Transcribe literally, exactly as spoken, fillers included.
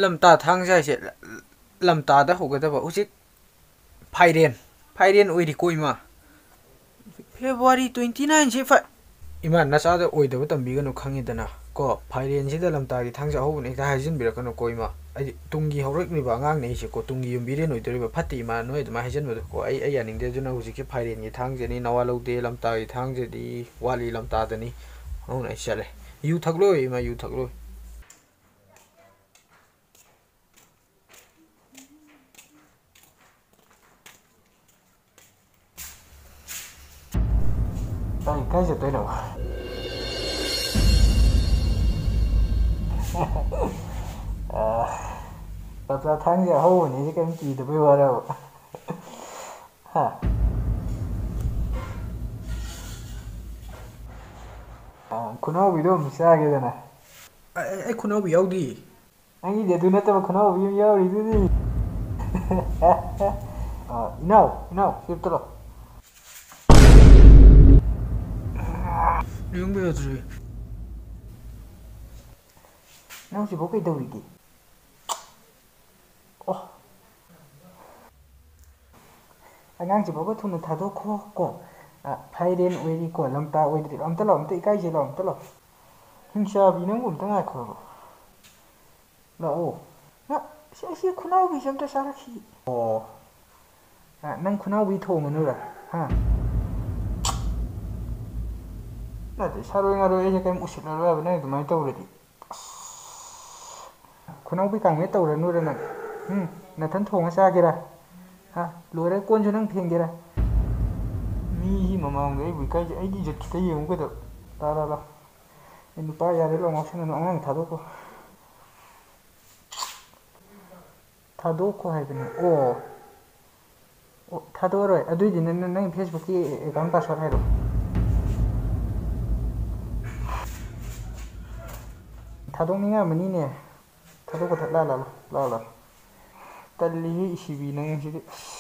ꯂꯝꯇꯥ ꯊꯥꯡꯖ ꯍꯥꯏꯁꯦ ꯂꯝꯇꯥꯗ ꯍꯧꯒꯗꯕ꯫ ꯍꯧꯖꯤꯛ ꯐꯥꯏꯔꯦꯟ, ꯐꯥꯏꯔꯦꯟ ꯑꯣꯏꯔꯤꯀꯣ ꯏꯃꯥ꯫ February twenty nine ꯁꯤ ꯐ-, ꯏꯃꯥ, ꯅꯆꯥꯗ ꯑꯣꯏꯗꯕ ꯇꯝꯕꯤꯒꯅꯨ, ꯈꯪꯉꯤꯗꯅ ꯀꯣ꯫ ꯐꯥꯏꯔꯦꯟꯁꯤꯗ ꯂꯝꯇꯥꯒꯤ ꯊꯥꯡꯖ ꯑꯍꯧꯕꯅꯤ ꯍꯦꯛꯇ ꯍꯥꯏꯖꯤꯟꯕꯤꯔꯛꯀꯅꯨꯀꯣ ꯏꯃꯥ꯫ ꯑꯩꯗꯤ ꯇꯨꯡꯒꯤ ꯍꯧꯔꯛꯂꯤꯕ ꯑꯉꯥꯡꯅꯦ ꯑꯩꯁꯦ ꯀꯣ, ꯇꯨꯡꯒꯤ ꯌꯨꯝꯕꯤꯔꯦꯟ ꯑꯣꯏꯗꯣꯔꯤꯕ꯫ ꯐꯠꯇꯦ ꯏꯃꯥ, ꯅꯣꯏ ꯑꯗꯨꯃꯥꯏꯅ ꯍꯥꯏꯖꯤꯟꯕꯗꯣ ꯀꯣ꯫ ꯑꯩ, ꯑꯩ ꯌꯥꯅꯤꯡꯗꯦ꯫ ꯑꯗꯨꯅ ꯍꯧꯖꯤꯛꯀꯤ ꯐꯥꯏꯔꯦꯟꯒꯤ ꯊꯥꯡꯖꯅꯤ, ꯅꯋꯥ ꯂꯧꯗꯦ꯫ ꯂꯝꯇꯥꯒꯤ ꯊꯥꯡꯖꯗꯤ ꯋꯥꯠꯂꯤ, ꯂꯝꯇꯥꯗꯅꯤ꯫ ꯑꯗꯨꯅ ꯑꯩ ꯆꯠꯂꯦ꯫ ꯌꯨ ꯊꯛꯂꯣꯏ ꯏꯃꯥ, ꯌꯨ ꯊꯛꯂꯣꯏ꯫ ꯑꯩ ꯀꯥꯏ ꯆꯠꯇꯣꯏꯅꯣ? ꯑꯥ, ꯂꯝꯇꯥ ꯊꯥꯡꯖ ꯑꯍꯧꯕꯅꯤꯁꯦ ꯀꯔꯤꯝ ꯀꯤꯗꯕꯩ ꯋꯥꯔꯕ? ꯍꯥ? ꯑꯥ, ꯈꯨꯅꯥꯎꯕꯤꯗꯣ ꯑꯃꯨꯛ ꯆꯥꯒꯦꯗꯅ꯫ ꯑꯩ, ꯑꯩ, ꯑꯩ ꯈꯨꯅꯥꯎꯕꯤ ꯌꯥꯎꯗꯤꯌꯦ꯫ ꯅꯪꯒꯤꯗꯤ ꯑꯗꯨ ꯅꯠꯇꯕ ꯈꯨꯅꯥꯎꯕꯤ ꯑꯃ ꯌꯥꯎꯔꯤꯗꯨꯗꯤ꯫ ꯑꯥ, ꯏꯅꯥꯎ, ꯏꯅꯥꯎ, ꯁꯤ ꯑꯝꯇ ꯂꯥꯎ꯫ ꯂꯦꯡꯕ ꯌꯥꯗ꯭ꯔꯦ꯫ ꯅꯪ ꯁꯤꯕꯨ ꯀꯩꯗꯧꯔꯤꯒꯦ? ꯑꯣ꯫ ꯑꯉꯥꯡꯁꯤꯐꯥꯎꯕ ꯊꯨꯅ ꯊꯥꯗꯣꯛꯈꯣ ꯀꯣ꯫ ꯑ, ꯐꯥꯏꯔꯦꯟ ꯑꯣꯏꯔꯤ ꯀꯣ, ꯂꯝꯇꯥ ꯑꯣꯏꯗ꯭ꯔꯤ꯫ ꯑꯝꯇ ꯂꯥꯛꯑꯣ, ꯑꯝꯇ ꯏꯀꯥꯏꯁꯦ ꯂꯥꯛꯑꯣ, ꯑꯝꯇ ꯂꯥꯛꯑꯣ꯫ ꯍꯤꯡꯆꯥꯕꯤ, ꯅꯪꯕꯨ ꯑꯝꯇ ꯉꯥꯏꯈꯣ꯫ ꯂꯥꯛꯑꯣ꯫ ꯅ-, ꯁꯤ, ꯁꯤ ꯈꯨꯅꯥꯎꯕꯤꯁꯦ ꯑꯝꯇ ꯆꯥꯔꯛꯈꯤꯒꯦ꯫ ꯑꯣ꯫ ꯑ, ꯅꯪ ꯈꯨꯅꯥꯎꯕꯤ ꯊꯣꯡꯉꯅꯨꯔꯥ? ꯍꯥ? ꯅꯠꯇꯦ, ꯁꯥꯔꯣꯏ ꯉꯥꯔꯣꯏ ꯑꯩꯁꯦ ꯀꯔꯤꯝ ꯎꯁꯤꯠꯂꯔꯣꯏ ꯍꯥꯏꯕ, ꯅꯪ ꯑꯗꯨꯃꯥꯏꯅ ꯇꯧꯔꯗꯤ꯫ ꯑꯁ! ꯈꯨꯅꯥꯎꯕꯤ ꯀꯥꯡꯃꯦꯠ ꯇꯧꯔꯅꯨꯔ ꯅꯪ? ꯍꯨꯝ? ꯅꯊꯟ ꯊꯣꯡꯉ ꯆꯥꯒꯦꯔꯥ? ꯍꯥ? ꯂꯣꯏꯔꯦ, ꯀꯣꯟꯁꯨ ꯅꯪ ꯐꯦꯡꯒꯦꯔꯥ? ꯃꯤꯒꯤ ꯃꯃꯥꯡꯗ ꯑꯩꯕꯨ ꯏꯀꯥꯏꯖꯩ꯫ ꯑꯩꯒꯤ ꯏꯖꯠ ꯈꯤꯇ ꯌꯦꯡꯉꯨ ꯀꯩꯗꯧ? ꯂꯥ, ꯂꯥ, ꯂꯥ꯫ ꯑꯩ ꯅꯨꯄꯥ ꯌꯥꯔꯦ, ꯂꯥꯎ ꯉꯥꯎꯁꯟꯅꯅꯨ, ꯑꯉꯥꯡ ꯊꯥꯗꯣꯛꯈꯣ꯫ ꯊꯥꯗꯣꯛꯈꯣ ꯍꯥꯏꯕꯅꯦ꯫ ꯑꯣ꯫ ꯑꯣ, ꯊꯥꯗꯣꯛꯑꯔꯣꯏ꯫ ꯑꯗꯨꯏꯗꯤ ꯅꯪ, ꯅꯪ, ꯅꯪ Facebook-ꯀꯤ account password ꯍꯥꯏꯔꯛꯑꯣ꯫ ꯊꯥꯗꯣꯛꯅꯤꯡꯉꯝꯃꯅꯤꯅꯦ꯫ ꯊꯥꯗꯣꯛꯄ ꯊꯠ-, ꯂꯥ, ꯂꯥ, ꯂꯥ, ꯂꯥ, ꯂꯥ꯫ ꯇꯜꯂꯤꯍꯦ, ꯏꯁꯤꯕꯤ ꯅꯪꯁꯤꯗꯤ꯫ ꯑꯁ,